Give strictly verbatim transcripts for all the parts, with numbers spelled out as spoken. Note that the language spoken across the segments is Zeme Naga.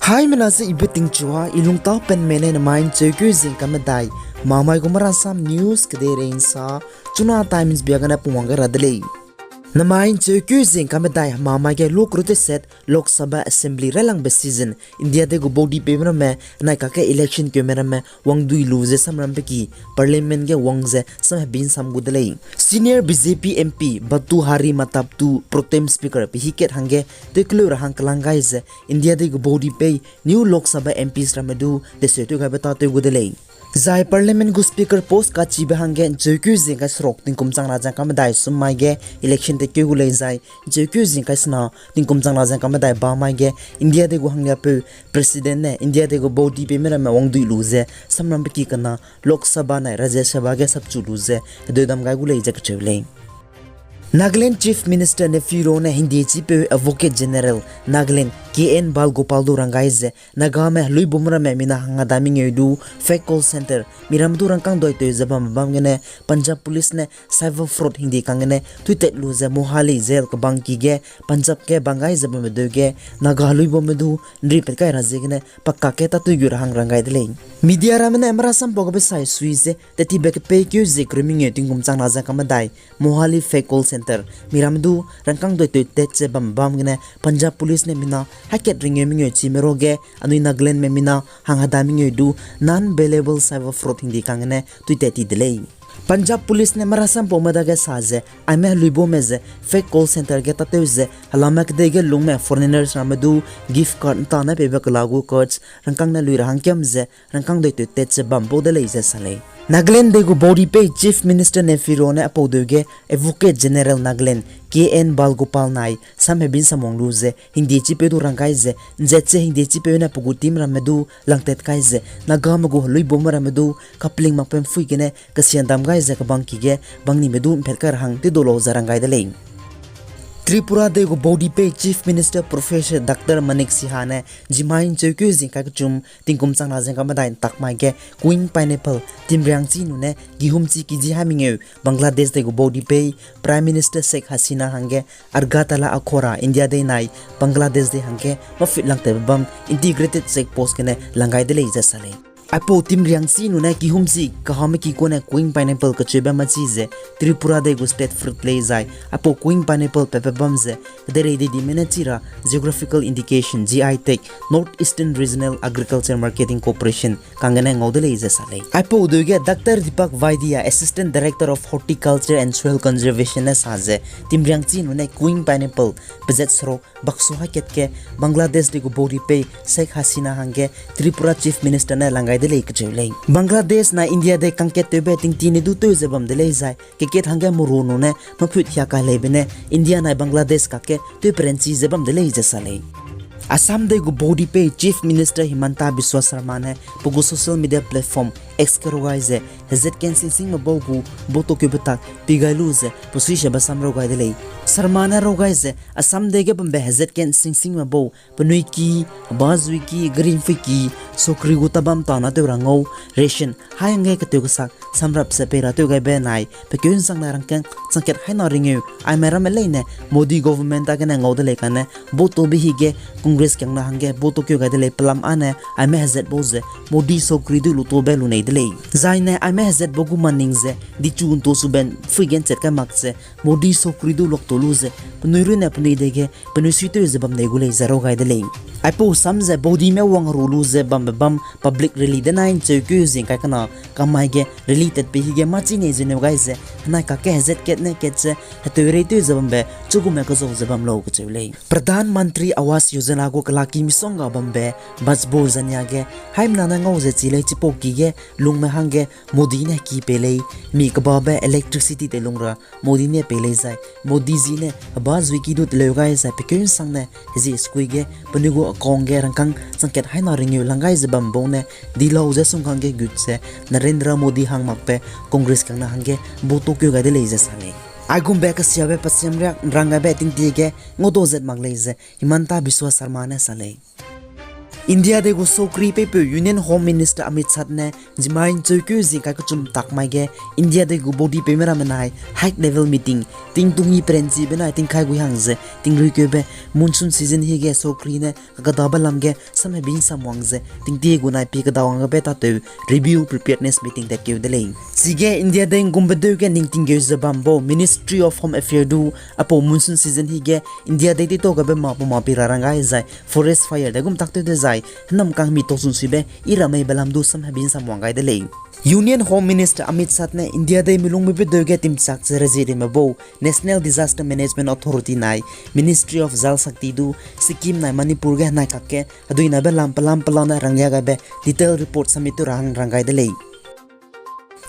Haimena ze ibe tingchua, i lungtau penme ne namai ncheukeu zingka medai, mamai gu marasam news kedeirei nsa, Chuna Times bia gene pungwang gai ra de lei. Namai ncheukeu zingka medai, mamai ge luk rute set, Lok Sabha Assembly railangbe season, India dei gu baudipeume ramme, nai kakge election keume ramme, wangdui lu ze samrambe ki, Parliament ge wang ze samhebi nsam gu de lei. Senior B J P M P Bhartuhari Mahtab tu pro tem speaker pehi kat hangge, tewkeleu ra hang kelang gai ze, India dei gu baudipeu, new Lok Sabha M Ps ramme du, deseu tew gaibe tâtew gu de lei. Zai Parliament gu speaker post kachibe hangge ncheukeu zingkai seruk tingkum chang na zengka medai sum mai ge election tekeu gu lei zai, ncheukeu zingkai sena tingkum chang na zengka medai ba mai ge India dei gu hangliapeu President ne India dei gu baudipeume ramme wangdui lu ze samrambe ki kena Lok Sabha nai Rajya Sabha ge sapchu lu ze hedeudam gai gu lei ze kacheu lei. Nagaland Chief Minister Neiphiu Rio ne Hindi chipeu Advocate General Nagaland K N Balgopal du ranggai ze, Nagame heluibum ramme mina hangada mingeu du fake call center, miram du rangkâng doitew ze bam bam gene Punjab Police ne cyber fraud hingde kang gene tuitat lu ze Mohali jail kebang ki ge Punjab ge bang gai ze bamme deu ge Naga heluibumme du nri pat kai ra ziegene pakak ge tâtew gu ra hang ranggai de lei. Media ramme ne marasam pau gabe sai sui ze tetibe kepeikeu zie kereu mingeu tingkum chang na zengka medai Mohali fake call center, miram du rangkâng doitew tat ze bam bam gene Punjab Police ne mina haikat ringeu mingeu chime ruage anui Nagalandme mina hanghada mingeu du non-bailable cyber fraud hingde kang gene tuitat ti de lei. Punjab Police ne marasam paume dage sa ze, aime heluibumme ze fake call center ge tâtew ze helame kedei ge lungme foreigners ramme du gift card ntane peibe kela gu cards rangkâng ne lui ra hangkiam ze rangkâng doitew tat ze bam bau de lei ze sa lei. Nagaland dei gu baudipeu Chief Minister Neiphiu Rio ne aipau deu ge Advocate General Nagaland K N Balgopal nai samhebi nsam wang lu ze Hindi chipeu du ranggai ze nzat ze Hindi chipeu ne pe gu team ramme du langtat kai ze Nagame gu heluibumme ramme du kapling makpeu mphui gene kesian dam gai ze kebang ki ge bang nime du mphat kai ra hang tew du lau ze ranggai de lei. Tripura dei gu baudipeu Chief Minister Professor Doctor Manik Saha ne zimai ncheukeu zingkai kechum tingkum chang na zengka medai ntak mai ge Queen Pineapple timriangchi nune gihumchi kiji hai mengeu Bangladesh dei gu baudipeu Prime Minister Sheikh Hasina hangge Agartala Akhora India dei nai Bangladesh dei hangge mafit langtebe bam integrated check post gene lang gai de lei ze sa lei. Aipau timriangchi nune gihumchi kahame ki kune Queen Pineapple kacheube machi ze Tripura dei gu state fruit lei zai aipau Queen Pineapple pepe bam ze kedeirei dei dime ne chi ra Geographical Indication, G I tag, North Eastern Regional Agriculture Marketing Corporation kang gene ngau de lei ze sa lei. Aipau deu ge Doctor Deepak Vaidya, Assistant Director of Horticulture and Soil Conservation ne sa ze timriangchi nune Queen Pineapple pezat seruk baksu hakat ge Bangladesh dei gu baudipeu Sheikh Hasina hangge Tripura Chief Minister ne lang gai de lei kacheu lei. Bangladesh nai India dei kangkattewbe tingti ne du tew ze bam de lei zai kekat hangge meru nune maput hia kai leibe ne India nai Bangladesh kakge tewperanchi ze bam de lei ze sa lei. Assam dei gu baudipeu Chief Minister Himanta Biswa Sarma ne pe gu social media platform X ge rau gai ze hezat ken singsingme bau gu botokeu betak pi gai lu ze pe suisebe sam rau gai de lei. Sarma ne rau gai ze Assam dei ge bambe hezat ken singsingme bau penui ki, bazui ki, gari mpui ki, sokri gu tabam tana tew ra ngau, ration, hai hangge ketew kesak samrap ze pei ra tew gaibe nai pe keu nsang nai rangkâng changkat haina ringeu aime ramme leine Modi government a gene ngau de lei kane botube hige Congress kiangna hangge botokeu gai de lei pelam âne aime hezat bau ze Modi sokri du lutube lunei de lei. Zaine aime hezat bau gu maning ze dichu nto suben phui gen chat kai mak ze Modi sokri du luaktu lu ze penui runne penui dei ge penui suitew ze bam nei gu lei ze rau gai de lei. Aipau sam ze baudime wang ru lu ze bambe bam public rally denai ncheukeu zingkai kena kamai ge rally tatbe hige machi nei ze neu gai ze henai kakge hezat kat ne kat ze heteurei tew ze bambe chugume kezau ze bam lau kacheu lei. Pradhan Mantri Awas Yojana gu kelaki misongga bambe Bajbur Jania ge haimena ne ngau ze chi lei chipau ki ge lungme hangge Modi ne ki pei lei, mi kebabe electricity teilung ra Modi ne pei lei zai Modi ji ne heba zuiki du teleu gai zai pe keu nsangne hezie sukui ge penui gu account ge rangkâng changkat haina ringeu lang gai ze bam bau ne di lau ze sungkang ge gut ze Narendra Modi hang makbe Congress kiangna hangge botokeu gai de lei ze sa lei. Aigumbe kesiabe pasiamriak nrang gaibe tingtie ge ngaudau zat mak lei ze Himanta Biswa Sarma ne sa lei. India dei gu sokri peipeu Union Home Minister Amit Shah ne zimmai ncheukeu zi kai kechum tak mai ge India dei gu body peime ramme nai high level meeting tingtung i perenchibe nai tingkai gui hang ze tingruikeube monsoon season hi ge sokri ne kakadabe lam ge samhebi nsamwang ze tingtie gu nai pi keda wangbe tatew review preparedness meeting tatkeu de lei. Chige India dei nggumbe deu ge ningtingkeu ze bam bau Ministry of Home Affairs du apau monsoon season hi ge India dei titau gabe ma puma pi ra rang gai zai forest fire de gum taktew de zai hênam kang hemi tokchun suibe i ra mei be lam du samhebi nsamwang gai de lei. Union Home Minister Amit Shah ne India dei milungbe deu ge timchak ze rezie rime bau National Disaster Management Authority nai Ministry of Jal Shakti du Sikkim nai Manipur ge henai kakge heduinabe lam pelam pela ne ranglia gaibe detail report submit tew ra hang rang gai de lei.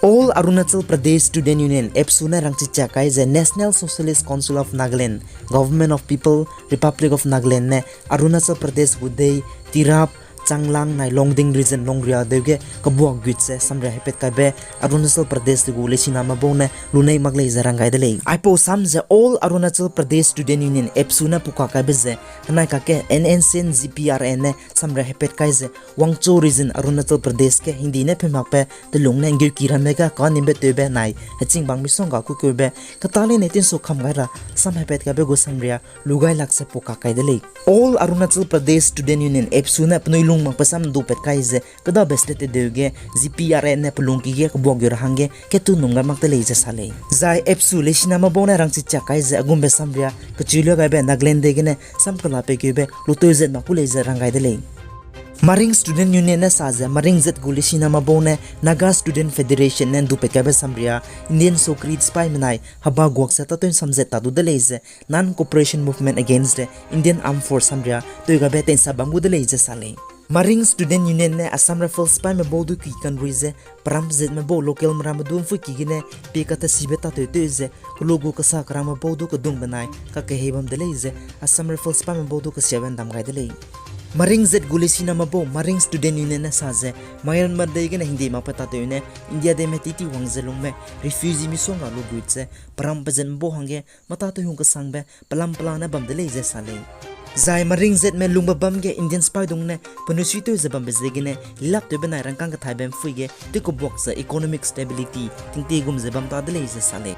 All Arunachal Pradesh Student Union, APSU ne rangchichak kai ze National Socialist Council of Nagaland, Government of People, Republic of Nagaland ne Arunachal Pradesh gu dei, Tirap, Changlang nai Longding region Longria deu ge kebuak gut ze samria hepat kaibe Arunachal Pradesh gu leisiname bau ne lunei mak lei ze rang gai de lei. Aipau sam ze All Arunachal Pradesh Student Union, APSU ne pukak kaibe ze henai kakge N S N G P R N ne samria hepat kai ze Wangchoo region Arunachal Pradesh ge hingdi ne phemakbe telung ne nggeuki ramme ga kanimbe tewbe nai hechingbang misongga kukeube keta leine tinsu kam gai ra samhepat kaibe gu samria lugailak ze pukak kai de lei. All Arunachal Pradesh Student Union, APSU ne penui lung makbe sam dupat kai ze kedabe state deu ge G P R N ne pelungki ge kebuak gu ra hangge ketu nung gai mak de lei ze sa lei. Zai APSU leisiname bau ne rangchichak kai ze agumbe samria kechiu lu gaibe Nagaland dei gene sam kela pekeube lutew zet mak ku lei ze rang gai de lei. Maring Student Union ne sa ze Maring zet gu leisiname bau ne Naga Student Federation ne ndupat kaibe samria Indian sokri sipaime nai heba guak ze tatew nsam zet ta du de lei ze Non-Cooperation Movement Against the Indian Armed Force samria tew gaibe teinsa bam gu de lei ze sa lei. Maring Student Union ne Assam Rifles sipaime bau du ki kanrui ze peram zetme bau local meramme du mpuiki gene pie katesibe tatew tew ze kelu gu kesa kerangme bau du kedung benai kakehei bam de lei ze Assam Rifles sipaime bau du kesiabe ndam gai de lei. Maring zet gu leisiname bau Maring Student Union ne sa ze Myanmar dei gene hingdi makbe tatew ne India dei me titi wang ze lungme refugee misongga lu gut ze peram pezet bau hangge matatew hung kesangbe pelam pela ne bam de lei ze sa lei. Zai Maring zetme lungbe bam ge Indian sipaidung ne penui suitew ze bambe ziegene lilaptewbe nai rangkâng kethaibe mpui ge tew kebuak ze economic stability tingtie gum ze bam ta de lei ze sa lei.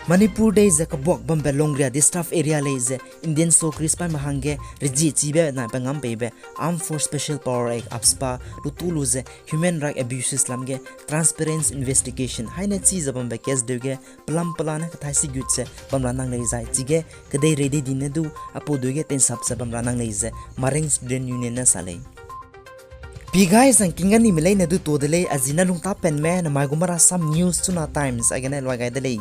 Manipur dei ze kebuak bambe Longria disturbed area lei ze Indian sokri sipaime hangge rezie chibe nai pe ngam peibe Armed Force Special Power Act, AFSPA lutu lu ze human right abuses lam ge transparent investigation haine chi ze bambe case deu ge pelam pela ne kethai sigut ze bam ra nang lei zai chige kedeirei dei di ne du apau deu ge teinsap ze bam ra nang lei ze Maring Student Union ne sa lei. Pi gai zangking ga nime leine du tuâ de lei, a zi ne lungtapenme namai gu Marasam News Chuna Times aigene luai gai de lei.